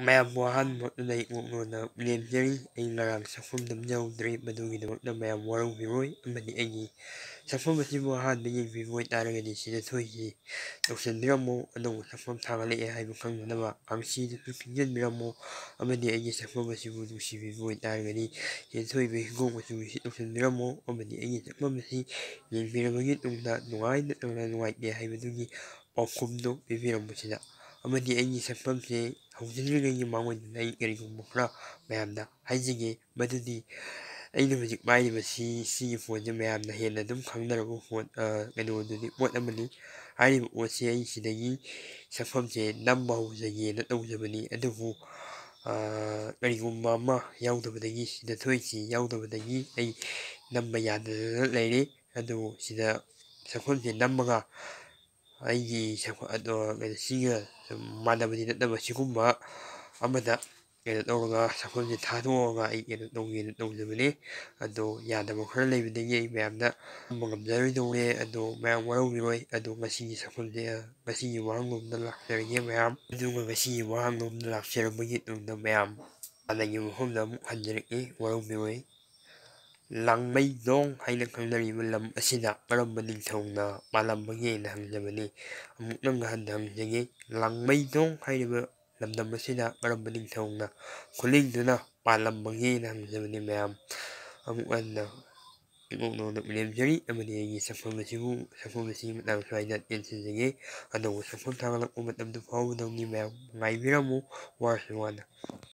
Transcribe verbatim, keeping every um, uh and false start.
ꯃꯌꯥꯝꯕꯨ ꯑꯍꯥꯟꯕ ꯃꯛꯇꯗ ꯏꯀꯣꯛ ꯅꯣꯟꯅ ꯂꯦꯝꯖꯔꯤ꯫ ꯑꯩ ꯉꯔꯥꯡ ꯁꯛꯐꯝ ꯅꯝꯖꯍꯧꯗ꯭ꯔꯦ, ꯃꯗꯨꯒꯤꯗꯃꯛꯇ ꯃꯌꯥꯝ ꯋꯥꯔꯧꯕꯤꯔꯣꯏ꯫ ꯑꯃꯗꯤ ꯑꯩꯒꯤ ꯁꯛꯐꯝ ꯑꯁꯤꯕꯨ ꯑꯍꯥꯟꯕ ꯌꯦꯡꯕꯤꯕ ꯑꯣꯏꯇꯥꯔꯒꯗꯤ ꯁꯤꯗ ꯊꯣꯏꯁꯤ ꯇꯧꯁꯤꯟꯕꯤꯔꯝꯃꯣ꯫ ꯑꯅꯧꯕ ꯁꯛꯐꯝ ꯊꯥꯒꯠꯂꯛꯑꯦ ꯍꯥꯏꯕ ꯈꯪꯅꯅꯕ ꯀꯥꯡꯁꯤꯗꯁꯨ ꯈꯤꯡꯖꯤꯟꯕꯤꯔꯝꯃꯣ꯫ ꯑꯃꯗꯤ ꯑꯩꯒꯤ ꯁꯛꯐꯝ ꯑꯁꯤꯕꯨ ꯅꯨꯡꯁꯤꯕꯤꯕ ꯑꯣꯏꯇꯥꯔꯒꯗꯤ ꯁꯤꯗ ꯊꯣꯛꯏꯕ ꯍꯤꯒꯣꯛ ꯃꯆꯨ ꯑꯁꯤ ꯇꯧꯁꯤꯟꯕꯤꯔꯝꯃꯣ꯫ ꯑꯃꯗꯤ ꯑꯩꯒꯤ ꯁꯛꯐꯝ ꯑꯁꯤ ꯌꯦꯡꯕꯤꯔꯕꯒꯤ ꯇꯨꯡꯗ ꯅꯨꯡꯉꯥꯏ ꯅꯠꯇ꯭ꯔꯒ ꯅꯨꯡꯉꯥꯏꯇꯦ ꯍꯥꯏꯕꯗꯨꯒꯤ ꯄꯥꯎꯈꯨꯝꯗꯨ ꯄꯤꯕꯤꯔꯝꯕꯁꯤꯗ꯫ ꯑꯃꯗꯤ ꯑꯩꯒꯤ ꯁꯛꯐꯝꯁꯦ ꯍꯧꯖꯗ꯭ꯔꯤꯉꯩꯒꯤ ꯃꯥꯡꯑꯣꯏꯅꯅ ꯑꯩ ꯀꯔꯤꯒꯨꯝꯕ ꯈꯔ ꯃꯌꯥꯝꯗ ꯍꯥꯏꯖꯒꯦ꯫ ꯃꯗꯨꯗꯤ ꯑꯩꯅ ꯍꯧꯖꯤꯛ ꯄꯥꯏꯔꯤꯕꯁꯤ, ꯁꯤꯒꯤ ꯐꯣꯟꯁꯦ ꯃꯌꯥꯝꯅ ꯍꯦꯟꯅ ꯑꯗꯨꯝ ꯈꯪꯅꯔꯕ ꯐꯣꯟ, ꯑ, ꯀꯩꯅꯣꯗꯨꯗꯤ ꯄꯣꯠ ꯑꯃꯅꯤ꯫ ꯍꯥꯏꯔꯤꯕ ꯄꯣꯠꯁꯦ ꯑꯩ ꯁꯤꯗꯒꯤ ꯁꯛꯐꯝꯁꯦ ꯅꯝꯕ ꯍꯧꯖꯒꯦꯅ ꯇꯧꯖꯕꯅꯤ꯫ ꯑꯗꯨꯕꯨ, ꯑ, ꯀꯔꯤꯒꯨꯝꯕ ꯑꯃ ꯌꯥꯎꯗꯕꯗꯒꯤ, ꯁꯤꯗ ꯊꯣꯛꯏꯁꯤ ꯌꯥꯎꯗꯕꯗꯒꯤ ꯑꯩ ꯅꯝꯕ ꯌꯥꯗꯗꯅ ꯂꯩꯔꯤ꯫ ꯑꯗꯨꯕꯨ ꯁꯤꯗ ꯁꯛꯐꯝꯁꯦ ꯅꯝꯃꯒ ꯑꯩꯒꯤ ꯁꯛꯐꯝ ꯑꯗꯣ ꯀꯩꯅꯣ ꯁꯤꯒ ꯁꯨꯝ ꯃꯥꯟꯅꯕꯗꯤ ꯅꯠꯇꯕ ꯁꯤꯒꯨꯝꯕ ꯑꯃꯗ ꯀꯩꯅꯣ ꯇꯧꯔꯒ ꯁꯛꯐꯝꯁꯦ ꯊꯥꯗꯣꯛꯑꯒ ꯑꯩ ꯀꯩꯅꯣ ꯇꯧꯒꯦꯅ ꯇꯧꯖꯕꯅꯤ꯫ ꯑꯗꯣ ꯌꯥꯗꯕ ꯈꯔ ꯂꯩꯕꯗꯒꯤ ꯑꯩ ꯃꯌꯥꯝꯗ ꯇꯝꯕ ꯉꯝꯖꯔꯣꯏꯗꯧꯔꯦ꯫ ꯑꯗꯣ ꯃꯌꯥꯝ ꯋꯥꯔꯧꯕꯤꯔꯣꯏ꯫ ꯑꯗꯣ ꯉꯁꯤꯒꯤ ꯁꯛꯐꯝꯁꯦ, ꯉꯁꯤꯒꯤ ꯋꯥꯍꯪꯂꯣꯝꯗ ꯂꯥꯛꯆꯔꯒꯦ ꯃꯌꯥꯝ꯫ ꯑꯗꯨꯒ ꯉꯁꯤꯒꯤ ꯋꯥꯍꯪꯂꯣꯝꯗ ꯂꯥꯛꯆꯔꯕꯒꯤ ꯇꯨꯡꯗ ꯃꯌꯥꯝ ꯍꯥꯟꯅꯒꯤ ꯃꯐꯝꯗ ꯑꯃꯨꯛ ꯍꯟꯖꯔꯛꯏ, ꯋꯥꯔꯧꯕꯤꯔꯣꯏ꯫ ꯂꯥꯡꯃꯩꯗꯣꯡ ꯍꯥꯏꯅ ꯈꯪꯅꯔꯤꯕ ꯂꯝ ꯑꯁꯤꯗ ꯀꯔꯝꯕ ꯅꯤꯡꯊꯧꯅ ꯄꯥꯜꯂꯝꯕꯒꯦꯅ ꯍꯪꯖꯕꯅꯤ꯫ ꯑꯃꯨꯛꯇꯪꯒ ꯍꯟꯅ ꯍꯪꯖꯒꯦ, ꯂꯥꯡꯃꯩꯗꯣꯡ ꯍꯥꯏꯔꯤꯕ ꯂꯝꯗꯝ ꯑꯁꯤꯗ ꯀꯔꯝꯕ ꯅꯤꯡꯊꯧꯅ ꯈꯨꯂꯤꯡꯗꯨꯅ ꯄꯥꯜꯂꯝꯕꯒꯦꯅ ꯍꯪꯖꯕꯅꯤ ꯃꯌꯥꯝ꯫ ꯑꯃꯨꯛ ꯍꯟꯅ ꯏꯀꯣꯛ ꯅꯣꯟꯅ ꯂꯦꯝꯖꯔꯤ, ꯑꯃꯗꯤ ꯑꯩꯒꯤ ꯁꯛꯐꯝ ꯑꯁꯤꯕꯨ, ꯁꯛꯐꯝ ꯑꯁꯤꯒꯤ ꯃꯇꯥꯡ ꯁ꯭ꯋꯥꯏꯗ ꯇꯦꯟꯁꯤꯟꯖꯒꯦ꯫ ꯑꯅꯧꯕ ꯁꯛꯐꯝ ꯊꯥꯒꯠꯂꯛꯄ ꯃꯇꯝꯗ ꯐꯥꯎꯕꯗꯧꯅꯤ ꯃꯌꯥꯝ ꯉꯥꯏꯕꯤꯔꯝꯃꯨ, ꯋꯥꯔꯁꯨ ꯋꯥꯅ꯫